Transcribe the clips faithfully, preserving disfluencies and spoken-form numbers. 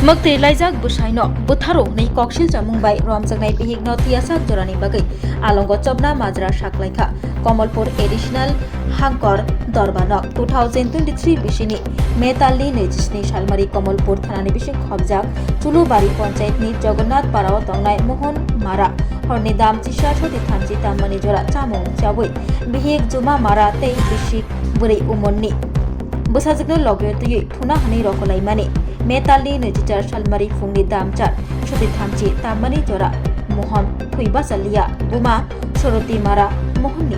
Mwktwi laijak bwsaino bwtharo hwnwi koksil chamung bai romjaknai bihikno twiyasak jorani bagwi alongo chopna majra saklaikha Komolpur Additional Hangkor Dorbanok. Two thousand twenty-three bisini May talni naichi sni salmari Komolpur thanani bising khobjak Chulubari ponchayatni Jagannath Parao tongnai Mohon Mara horni dam chisa soti thamchi tammani jora chamung chabwi bihik Juma Mara tei bisik bwrwi umorni bwsajwkno logio twiwi thuna hwnwi rokolaimani. May talni naichi char salmari phungni dam char soti thamchi tammani jora Mohon thwi bachaliya buma Soroti Mara Mohonni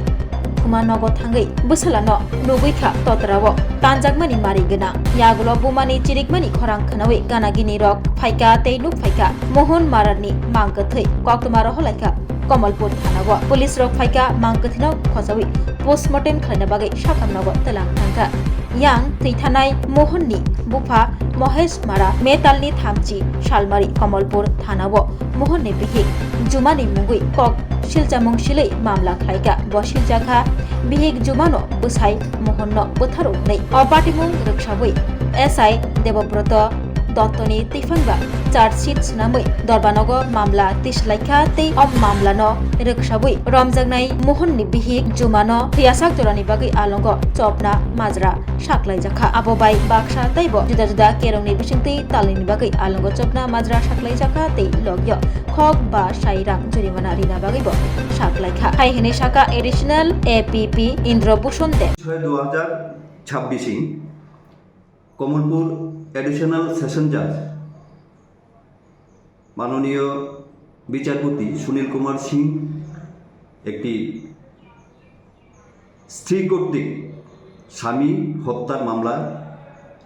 thuma nogo thangwi bwsalano nugwi kha totrao tanjakmani mari gwnang. Yagulo bumani chirikmani khorang khwnawi gana gini rok phaikha tei nuk phaikha Mohon Marani mang kwthwi koktwma roholaikha Komolpur thanao. Police rok phaikha mang kwthwino khochawi postmortem khlaina bagwi sakhamnogo twlang thangkha. Yang thwithanai Mohonni bupha Mohesh Mara May talni thamchi salmari Komolpur thanao Mohonni bihik Jumani mungwi kok silchamung silwi mamla khlaikha. Bo siljakha bihik Jumano bwsai Mohonno bwtharo hwnwi. O patimung rwksabwi S I Debobroto Dottoni twiphangba charge sheet swnamwi Dorbanogo mamla tisalaikha tei o mamlano rwksabwi romjaknai Mohonni bihik Jumano thwiyasak jorani bagwi alongo chopna majra saklaijakha. Abo bai baksa teibo juda juda kerongni bisingtwi talnini bagwi alongo chopna majra saklaijakha tei logio khok ba sai rang jurimana rina bagwibo saklaikha. Hai hwnwi saka Additional A P P Indra Bhushan Deb. ছয় দুই হাজার ছাব্বিশে Kamalpur additional session জাজ মাননীয় বিচারপতি সুনীল কুমার সিং একটি স্ত্রী কর্তৃক স্বামী হত্যার মামলা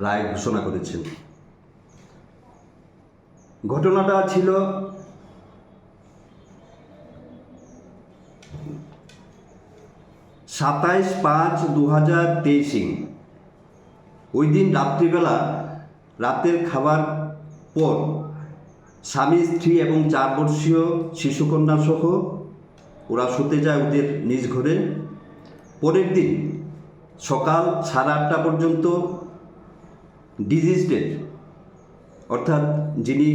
রায় ঘোষণা করেছেন। ঘটনাটা ছিল সাতাইশ পাঁচ দু হাজার তেইশে। ওই দিন রাত্রিবেলা রাতের খাবার পর স্বামী, স্ত্রী এবং চার বর্ষীয় শিশুকন্যা সহ ওরা শুতে যায় ওদের নিজ ঘরে। পরের দিন সকাল সাড়ে আটটা পর্যন্ত ডিজিজড, অর্থাৎ যিনি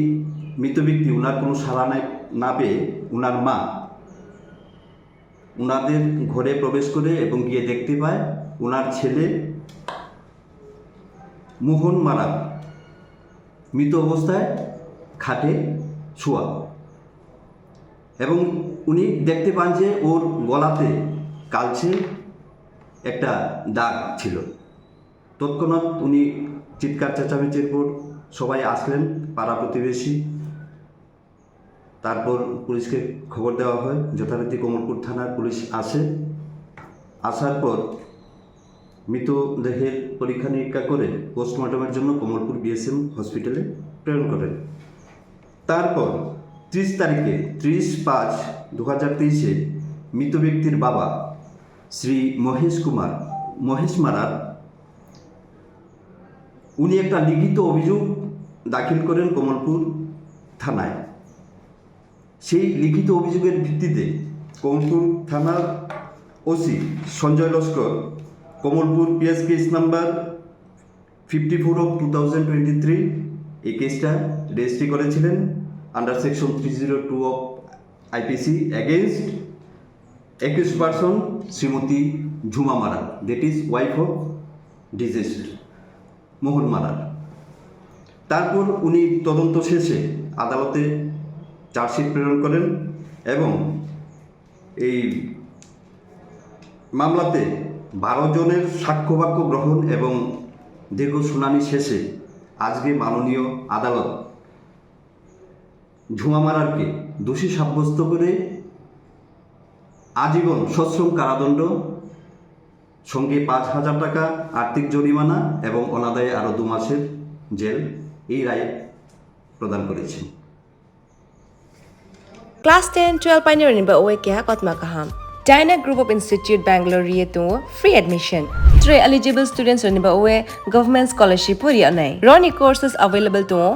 মৃত ব্যক্তি, ওনার কোনো সাড়া নাই, না পেয়ে ওনার মা ওনাদের ঘরে প্রবেশ করে এবং গিয়ে দেখতে পায় ওনার ছেলে মোহন মারা মৃত অবস্থায় খাটে শোয়া এবং উনি দেখতে পান যে ওর গলাতে কালচে একটা দাগ ছিল। তৎক্ষণাৎ উনি চিৎকার চেঁচামেচির পর সবাই আসলেন, পাড়া প্রতিবেশী, তারপর পুলিশকে খবর দেওয়া হয়। যথারীতি কমলপুর থানার পুলিশ আসে। আসার পর মৃতদেহের পরীক্ষা নিরীক্ষা করে পোস্টমর্টমের জন্য কমলপুর বিএসএম হসপিটালে প্রেরণ করেন। তারপর ত্রিশ তারিখে, ত্রিশ পাঁচ দু হাজার তেইশে, মৃত ব্যক্তির বাবা শ্রী মহেশ কুমার, মহেশ মারার, উনি একটা লিখিত অভিযোগ দাখিল করেন কমলপুর থানায়। সেই লিখিত অভিযোগের ভিত্তিতে কমলপুর থানার OC Sanjay Laskar Kamalpur PS case number fifty four of two thousand twenty three এই কেসটা রেজিস্ট্রি করেছিলেন under section three zero two of IPC against accused person Shrimati ঝুমা মারা, that is wife of deceased মোহন মারা। তারপর উনি তদন্ত শেষে আদালতে চার্জশিট প্রেরণ করেন এবং এই মামলাতে বারো জনের সাক্ষ্য বাক্য গ্রহণ এবং দীর্ঘ শুনানি শেষে আজকে মাননীয় আদালত ঝুমা মারারকে দোষী সাব্যস্ত করে আজীবন সশ্রম কারাদণ্ড, সঙ্গে পাঁচ হাজার টাকা আর্থিক জরিমানা এবং অনাদায়ে আরও দু মাসের জেল, এই রায় প্রদান করেছেন। Class ten, twelve painirokni ba oe keha kotma kaham. Dyna Group of Institute Bangalore ri tongo free admission. Tre eligible students rokni ba oe government scholarship pori anai. Roni courses available tongo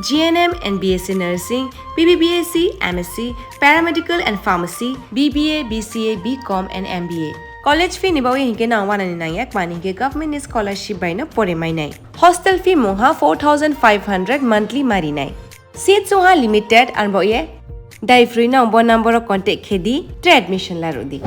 GNM and BSc Nursing, BBBSc, MSc, Paramedical and Pharmacy, BBA, BCA, BCom and MBA. College fee ni bagwi hinkhe nang wanani nangya, mani hinkhe government ni scholarship bai no pore mainai. Hostel fee mungha four thousand five hundred monthly marinai. Seats wngha limited, arbo ye dai free no bo number o contact khe di, tre admission la rw di.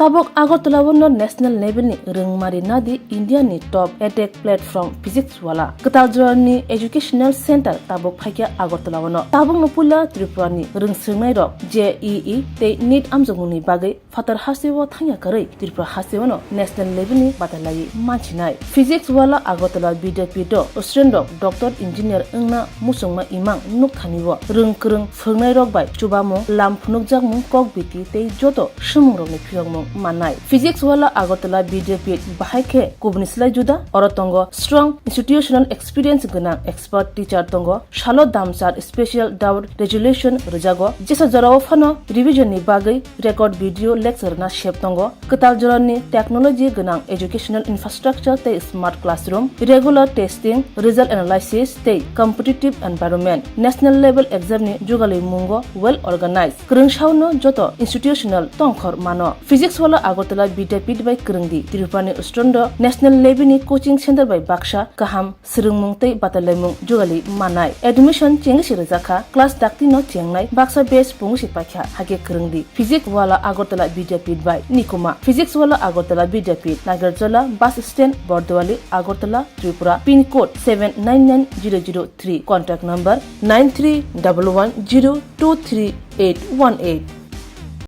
Tabuk Agartala o no national level ni rwngmari nadi India ni top edtech platform Physics Wala. Kwtal jora ni educational center tabuk phaikha Agartala o no. Tabuk no puila Tripura ni rwngswrwngnai rok J E E tei NEET amjokmung ni bagwi phatar hasteo thangya kwrwi Tripura hasteo no national level ni batalai manchinai. Physics Wala Agartala Vidyapith o student rok doctor engineer wngna muchungma imang nukthani o rwng kwrwng phwrwngnairok bai chubamung, lam phunukjakmung, kok biti tei joto swngmungrokni phiyokmung mannai. Physics Wala Agartala Vidyapith bahai khe kubuni slai juda. Oro tongo strong institutional experience gwnang expert teacher tongo, salo damchar special doubt resolution rwjago, jesa jorao phano revision ni bagwi record video lecture na sep tongo. Kwtal jorani technology gwnang educational infrastructure tei smart classroom, regular testing, result analysis tei competitive environment. National level exam ni jugalwi mungo well organized. Kwrwngsao no joto institutional tongkhor mano. Physics Wala Agartala Vidyapith bai kwrwngdi. Tripura ni student rok national level ni coaching center bai baksa kaham swrwngmung tei batalaimung jugalwi mannai. Admission chengwi se rwjakha, class dakti no chengnai, baksa batch pungwi se paikha, hakhe kwrwngdi. Physics Wala Agartala Vidyapith bai nikuma. Physics Wala Agartala Vidyapith, Nagarjola bus stand, Bordowali, Agartala, Tripura, pin code seven nine nine zero zero three, contact number nine three double one zero two three eight one eight.